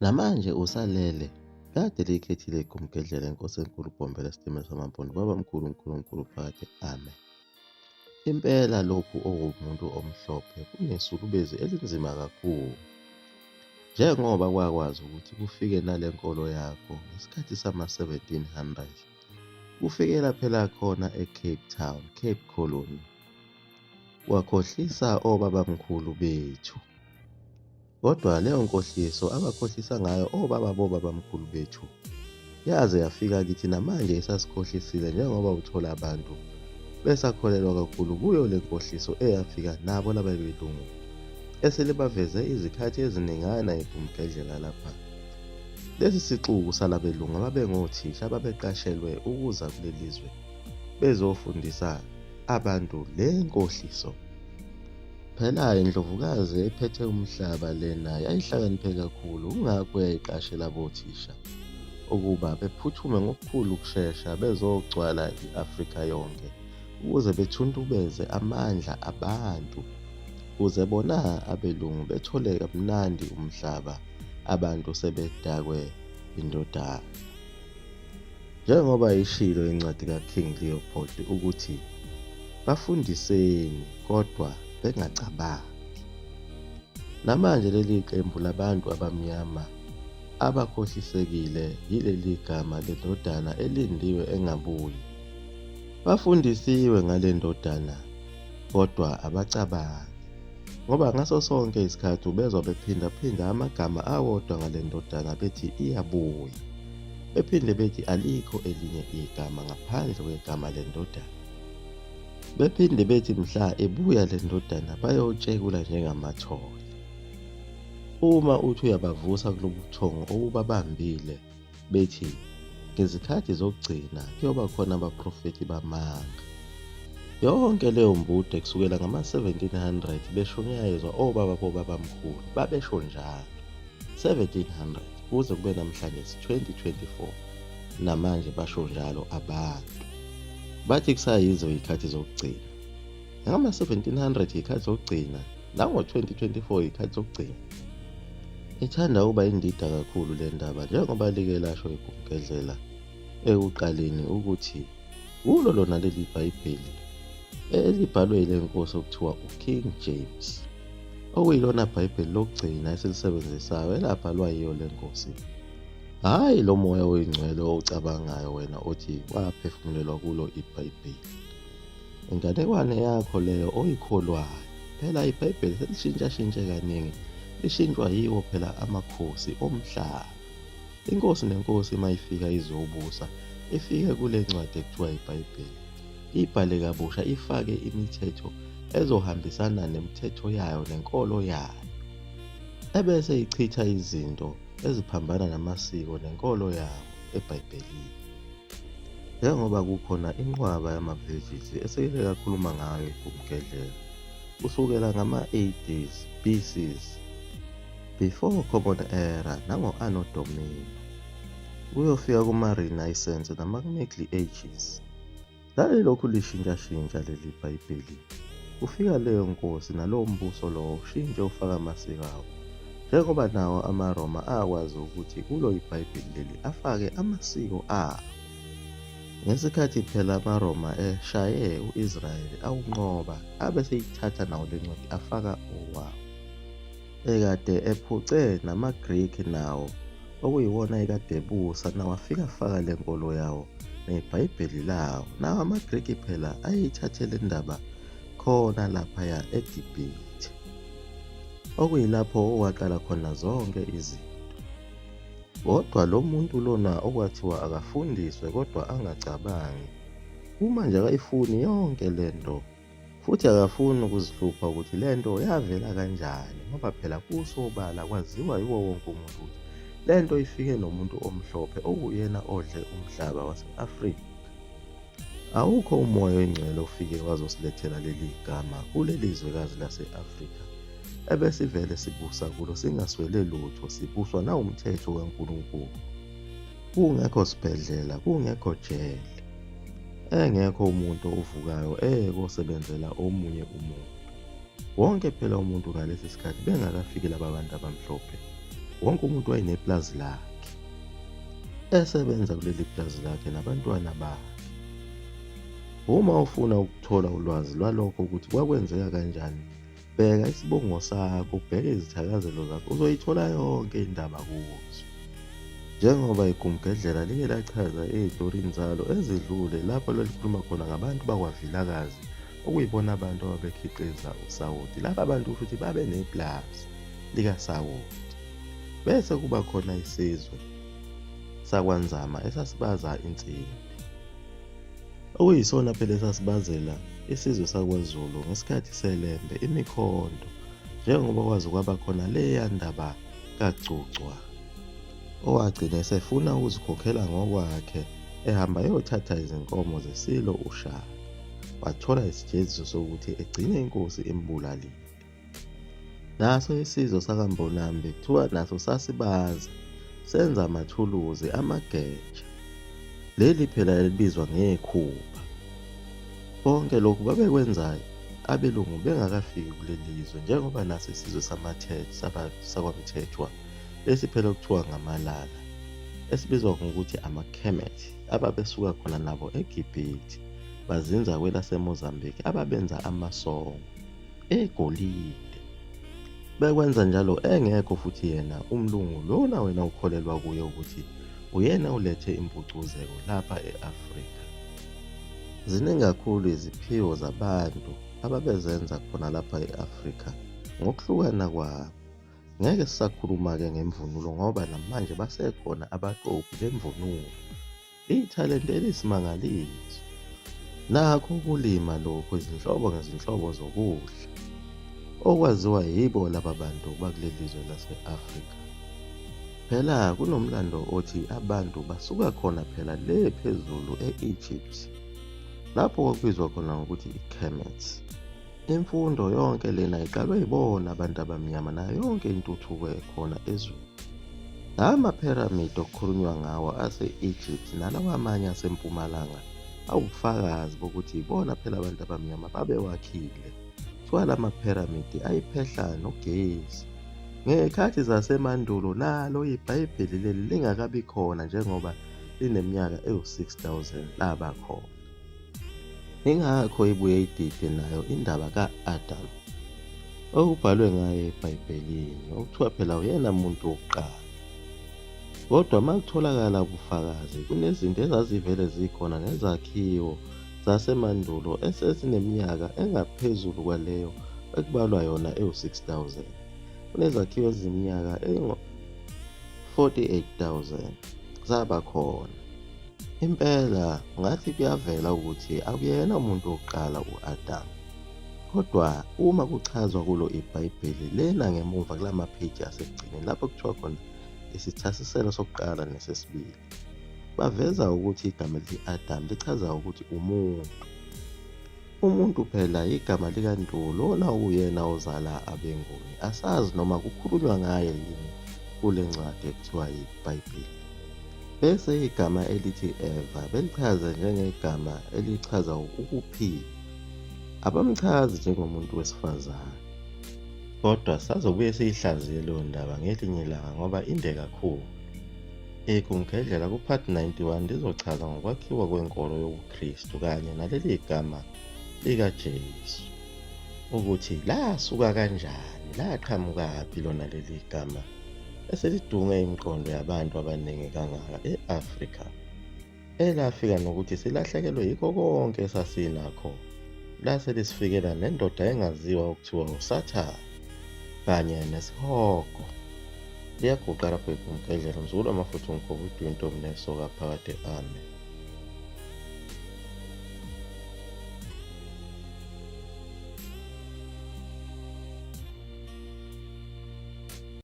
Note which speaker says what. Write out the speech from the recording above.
Speaker 1: Namanje usalele, kade liyikhethile igumgedlela inkosi enkulu uBhombela isitimela samaMpondo babamkhulu mkhulu mkhulu phakade amen. Impela lokhu okuwumuntu omhlophe kunesulubezi elinzima kakhulu. Njengoba kwakwazi ukuthi kufike nale nkolo yakho ngesikhathi sama-1700, kufikela phela khona e-Cape Town, Cape Colony, wakhohlisa obabamkhulu bethu. Kodwa leyo nkohliso abakhohlisa ngayo obaba bobabamkhulu bethu yaze yafika kithi namanje isasikhohlisile njengoba uthola abantu besakholelwa kakhulu kuyo le nkohliso eyafika nabo laba belungu eselibaveze izikhathi eziningana egumgedlela lapha. Lesi sixuku salabelungu ababengothisha ababeqashelwe ukuza kuleli zwe bezofundisa abantu le nkohliso. Phela iNdlovukazi ephethe umhlaba lena yayihlakaniphe kakhulu kungakho yayiqashe labo thisha ukuba bephuthume ngokukhulu ukushesha bezogcwala i-Afrika yonke ukuze bethuntubeze amandla abantu kuze bona abelungu bethole kamnandi umhlaba abantu sebedakwe indodana. Njengoba ishilo incwadi kaKing Leopold ukuthi bafundiseni kodwa bengacabangi. Namanje leli qembu labantu abamnyama abakhohlisekile yileli gama lendodana elindiwe engabuyi. Bafundisiwe ngale ndodana kodwa abacabangi ngoba ngaso sonke isikhathi ubezwa bephindaphinda amagama awodwa ngale ndodana bethi iyabuya. Bephinde bethi alikho elinye igama ngaphandle kwegama lendodana. Bephinde bethi mhla ebuya le ndodana bayotshekula njengamathole. Uma uthi uyabavusa kulobu buthongo obubabambile bethi ngezikhathi zokugcina kuyoba khona abaprofethi bamanga. Yonke leyo mbude kusukela ngama-1700 beshunyayezwa obaba bobabamkhulu babesho njalo. 1700 kuze kube namhlanje 2024 namanje basho njalo abantu bathi kusayizo izikhathi zokugcina ngama-1700 izikhathi zokugcina nango-2024 izikhathi zokugcina ithanda ukuba indida kakhulu le ndaba njengoba like lasho igumgedlela ekuqaleni ukuthi kulo lona leli bhayibheli elibhalwe yile nkosi okuthiwa uKing James okuyilona bhayibheli lokugcina esilisebenzisayo elabhalwa yiyo le nkosi. Hhayi lo moya oyingcwele owucabangayo wena othi waphefumulelwa kulo ibhayibheli. Inganekwane yakho leyo oyikholwayo. Phela ibhayibheli selishintshashintshe kaningi, lishintshwa yiwo phela amakhosi omhlaba. Inkosi nenkosi uma ifika izobusa, ifike kule ncwadi ekuthiwa iBhayibheli, iyibhale kabusha ifake imithetho ezohambisana nemithetho yayo nenkolo yayo. Ebese ichitha izinto eziphambana namasiko nenkolo yawo eBhayibhelini. Njengoba kukhona inqwaba yamavesithi eseke kakhuluma ngayo igumgedlela, kusukela ngama-ADs, BCs, Before Common Era nango-Anno Domini, kuyofika kuma-Renaissance nama-Middle Ages. Lalilokhu lishintshashintsha leli Bhayibheli. Kufika leyo nkosi nalowo mbuso lowo ushintshe ufake amasiko awo. Njengoba nawo amaRoma akwazi ukuthi kulo iBhayibheli leli afake amasiko awo. Ngesikhathi phela amaRoma eshaye u-Israyeli awunqoba, abe seyithatha nawo le ncwadi afaka owawo. Ekade ephuce namaGriki nawo okuyiwona ekade ebusa nawo afika afaka le nkolo yawo neBhayibheli lawo. Nawo amaGriki phela ayeyithathe le ndaba khona laphaya eGibhithe, okuyilapho okwaqala khona zonke izinto. Kodwa lo muntu lona okwathiwa akafundiswe kodwa angacabangi, kumanje akayifuni yonke le nto. Futhi akafuni ukuzihlupha ukuthi le nto yavela kanjani ngoba phela kusobala kwaziwa yiwo wonke umuntu ukuthi le nto ifike nomuntu omhlophe okuwuyena odle umhlaba wase-Afrika. Awukho umoya oyingcwele ofike wazosilethela leli gama kuleli zwekazi lase-Afrika ebesivele sibusa kulo singaswele lutho sibuswa nawumthetho kaNkulunkulu. Kungekho sibhedlela, kungekho jele. Engekho umuntu ovukayo eye kosebenzela omunye umuntu. Wonke phela umuntu ngalesi sikhathi bengakafiki laba bantu abamhlophe. Wonke umuntu wayenepulazi lakhe. Esebenza kuleli pulazi lakhe nabantwana bakhe. Uma ufuna ukuthola ulwazi lwalokho ukuthi kwakwenzeka kanjani, bheka isibongo sakho, ubheke izithakazelo zakho, uzoyithola yonke indaba kuzo. Njengoba igumgedlela like lachaza ey'torini zalo ezidlule lapho lalikhuluma khona ngabantu bakwaVilakazi okuyibona abantu ababekhiqiza usawoti. Laba bantu futhi babenepulazi likasawoti. Bese kuba khona isizwe sakwaNzama esasibaza insimbi. Okuyisona phela esasibazela isizwe sakwaZulu ngesikhathi seLembe imikhonto njengoba kwaze kwaba khona leya ndaba kaGcugcwa owagcina esefuna ukuzikhokhela ngokwakhe ehamba eyothatha izinkomo zeSilo uShaka wathola isijeziso sokuthi egcine inkosi imbulalile. Naso isizwe sakaMbonambi kuthiwa naso sasibaza, senza amathuluzi, amageja. Leli phela elibizwa ngekhupha. Konke lokhu babekwenza abelungu bengakafiki kuleli zwe njengoba naso isizwe sakwaMthethwa lesi phela okuthiwa ngaMalala esibizwa ngokuthi amaKemet ababesuka khona nabo eGibhithe bazinza kwelaseMozambique ababenza amasongo egolide. Bekwenza njalo engekho futhi yena umlungu lona wena ukholelwa kuye ukuthi uyena ulethe impucuzeko lapha e-Afrika. Ziningi kakhulu iziphiwo zabantu ababezenza khona lapha e-Afrika ngokuhlukana kwabo. Ngeke sisakhuluma-ke ngemvunulo ngoba namanje basekhona abaqophi bemvunulo. Ithalente eliyisimangaliso. Nakho ukulima lokhu izinhlobo ngezinhlobo zokudla okwaziwa yibo laba bantu bakuleli zwe lase-Afrika. Phela kunomlando othi abantu basuka khona phela le phezulu e-Egypt lapho kwakubizwa khona ngokuthi i-Kemet. Imfundo yonke lena iqalwe yibona abantu abamnyama nayo yonke intuthuko ekhona ezweni. La maphiramidi okukhulunywa ngawo ase-Egypt nalawa amanye aseMpumalanga awubufakazi bokuthi yibona phela abantu abamnyama babewakhile. Kuthiwa la maphiramidi ayiphehla nogesi. Ngey'khathi zasemandulo nalo iBhayibheli leli lingakabi khona njengoba lineminyaka ewu-6000 laba khona. Ingakho ibuye idide nayo indaba ka-Adam okubhalwe ngaye eBhayibhelini okuthiwa phela uyena muntu wokuqala. Kodwa uma kutholakala ubufakazi kunezinto ezazivele zikhona nezakhiwo zasemandulo esezineminyaka engaphezulu kwaleyo ekubalwa yona ewu-6000. Kunezakhiwo ezineminyaka engu-48,000 zaba khona. Impela ngathi kuyavela ukuthi akuyena umuntu wokuqala u-Adamu. Kodwa uma kuchazwa kulo iBhayibheli lena ngemuva kulamapheji asekugcineni lapho kuthiwa khona isithasiselo sokuqala nesesibili, baveza ukuthi igama elithi Adamu lichaza ukuthi umuntu. Umuntu phela igama likaNtu lona okuyena ozala abeNguni. Asazi noma kukhulunywa ngaye yini kule ncwadi ekuthiwa yiBhayibheli. Bese igama elithi Eva belichaze njengegama elichaza ukuphila. Abamchazi njengomuntu wesifazane. Kodwa sazobuye siyihlaziye leyo ndaba ngelinye ilanga ngoba inde kakhulu. Igumgedlela ku-Part 91 lizochaza ngokwakhiwa kwenkolo yobuKristu kanye naleli gama likaJesu ukuthi lasuka kanjani, laqhamukaphi lona leli gama eselidunge imiqondo yabantu abaningi kangaka e-Afrika elafika nokuthi silahlekelwe yikho konke esasinakho lase lisifikela nendoda engaziwa okuthiwa uSathane kanye nesihogo. Liyaguqa lapho igumgedlela mzukulu wamafutha umkhovu udwintombi nesoka phakade amen.